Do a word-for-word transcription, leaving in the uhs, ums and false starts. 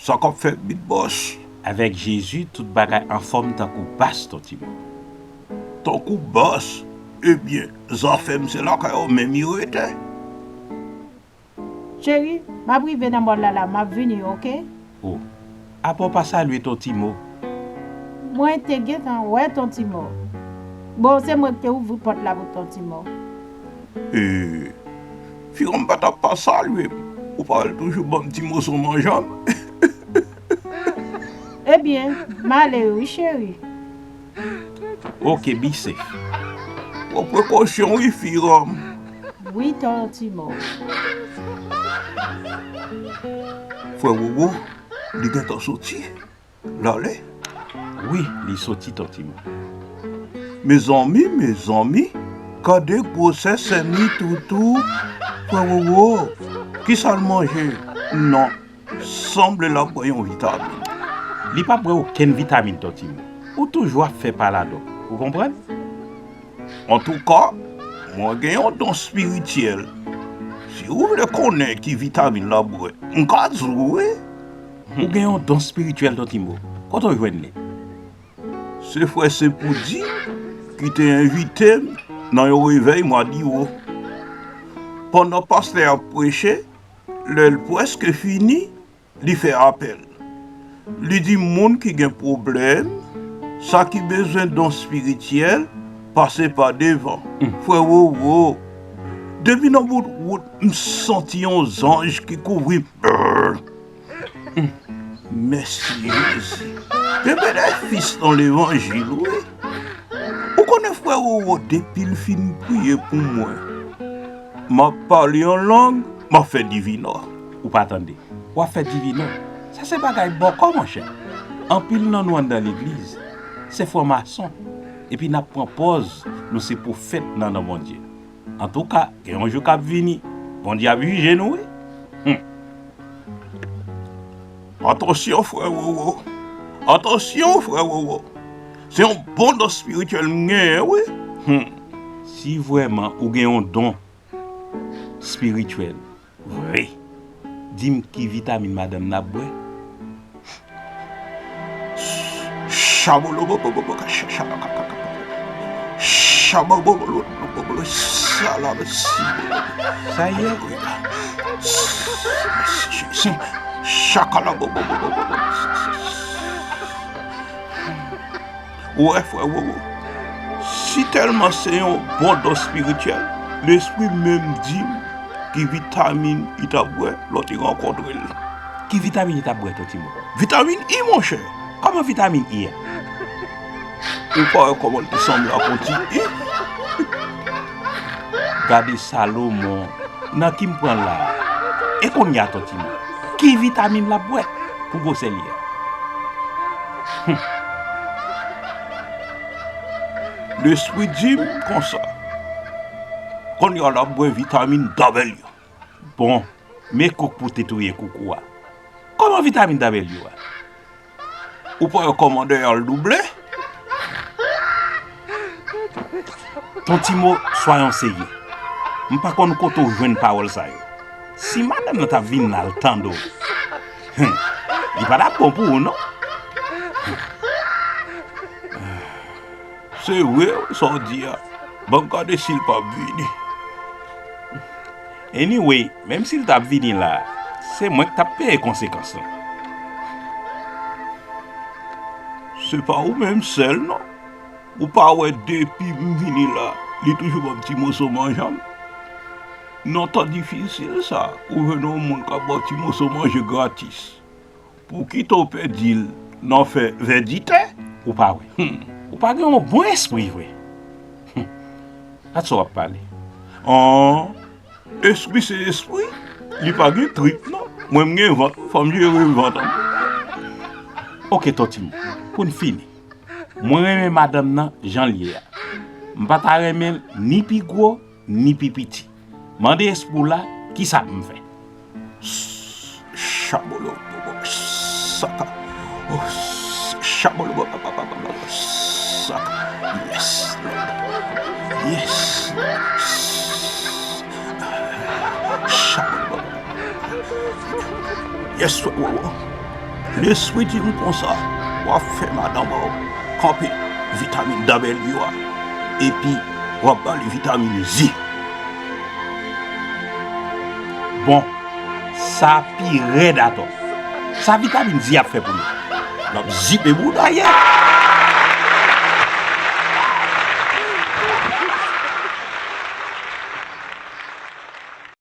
Sa k ap fèt, Big Boss? Avèk Jezi, tout bagay anfòm tankou bas, Ton Timo. Tankou bas? Ebyen, zafè m se lakay ou menm yo rete. Cheri, m ap rive nan mòl la la, m ap vini, oke? O, apa w pa salye Ton Timo? Mwen te gentan wè Ton Timo. Bon, se mwen ki te ouvri pòt la pou Ton Timo. E, Firanm pa t ap pa salye m. Ou pa wè l toujou ban m ti moso manje m? Ebyen, m ale wi, cheri. Oke, be safe. Pran prekosyon wi, Firanm. Wi, Ton Timo. Frè Wowo, li gentan soti. L ale? Wi, li soti, Ton Timo. Mezanmi, mezanmi, gade gwosè sè mi toutou. Frè Wowo, kisa l manje? Non, sanble l ap bwè yon vitamin. Li p ap bwè okenn vitamin, Ton Timo. Ou toujou ap fè paladòk, ou konprann? Antouka, mwen gen yon don espirityèl. Si ou vle konnen ki vitamin l ap bwè, m ka di w wi. Ou gen yon don espirityèl, Ton Timo. Kote w jwenn li? Se frè Senpoudi ki te envite m nan yon revèy mwa diwo. Pandan pastè a ap preche, lè l prèske fini, li fè apèl. Li di moun ki gen pwoblèm, sa ki bezwen don espirityèl, pase pa devan. Frè Wowo, depi nan bout wout, m santi yon zanj ki kouvri m. Mèsi Jezi. Gen benefis nan levanjil, wi. Ou konnen frè Wowo, depi l fin priye pou mwen, m ap pale an lang, m ap fè divina. Ou pa tande. W ap fè divina. Sa se bagay bòkò, monchè. Anpil nan nou anndan legliz, se franmason. Epi n ap pran pòz nou se pwofèt nan non Bondye. Antouka, gen yon jou k ap vini, Bondye ap jije nou, wi. Hum. Atansyon, frè Wowo. Atansyon, frè Wowo. Se yon bon don espirityèl m genyen, wi. Hum. Si vrèman ou gen yon don espirityèl vre, di m ki vitamin madanm nan ap bwè. Chabolobobobo, chabolobobo, salabasi. Sa ye? Chakalabobobobo. Ou wè, frè Wowo, si tèlman se yon bon don espirityèl, Lespri menm di m ki vitamin li t ap bwè lè w te rankontre l. Ki vitamin li t ap bwè, Ton Timo? Vitamin I, monchè. Kòman vitamin I a? Ou pa wè kòman l te sanble ak yon ti I? Gade Salomon, nan ki m pran l la a? E kounye a, Ton Timo, ki vitamin l ap bwè pou gwosè li a? Hum. Lespri di m konsa, kounye a l ap bwè vitamin W. Bon, men kouk pou te touye koukou a. Kòman vitamin W a? Ou pa wè kòman dèyè a l double? Ton Timo, swayon serye. M pa konn kote w jwenn pawòl sa yo. Si madanm nan t ap vin la, l tande w, hum, li pa t ap bon pou ou, non. Se vre wi sa w di a. Ban m gade si l p ap vini. Anyway, menm si l t ap vini la, se mwen k t ap peye konsekans lan. Se pa ou menm sèl, non. Ou pa wè depi m vini la, li toujou ban m ti moso manje m? Nan tan difisil sa, ou jwenn yon moun k ap ba w ti moso manje gratis. Pou kite w pèdi l nan fè vèditè? Ou pa wè. Hum. Ou pa gen yon bon espri vre. Hum. Gad sa w ap pale. An, espri se espri. Li pa gen trip, non. Mwen, m gen vant, fò m jere vant an. Oke, Ton Timo, pou n fini, mwen renmen madanm nan jan l ye a. M pa ta renmen l ni pi gwo, ni pi piti. Mande espri w la, kisa pou m fè? Chabolobo, saka. Oh, chabolobo, saka. Yes, Lord. Yes, Lord. Chabolobo. Yes, Lord. Lespri di m konsa, w ap fè madanm ou kanpe vitamin W a, epi w ap ba li vitamin Z. Bon, sa pi rèd atò. Sa vitamin Z ap fè pou nou? L ap zipe bouda ye.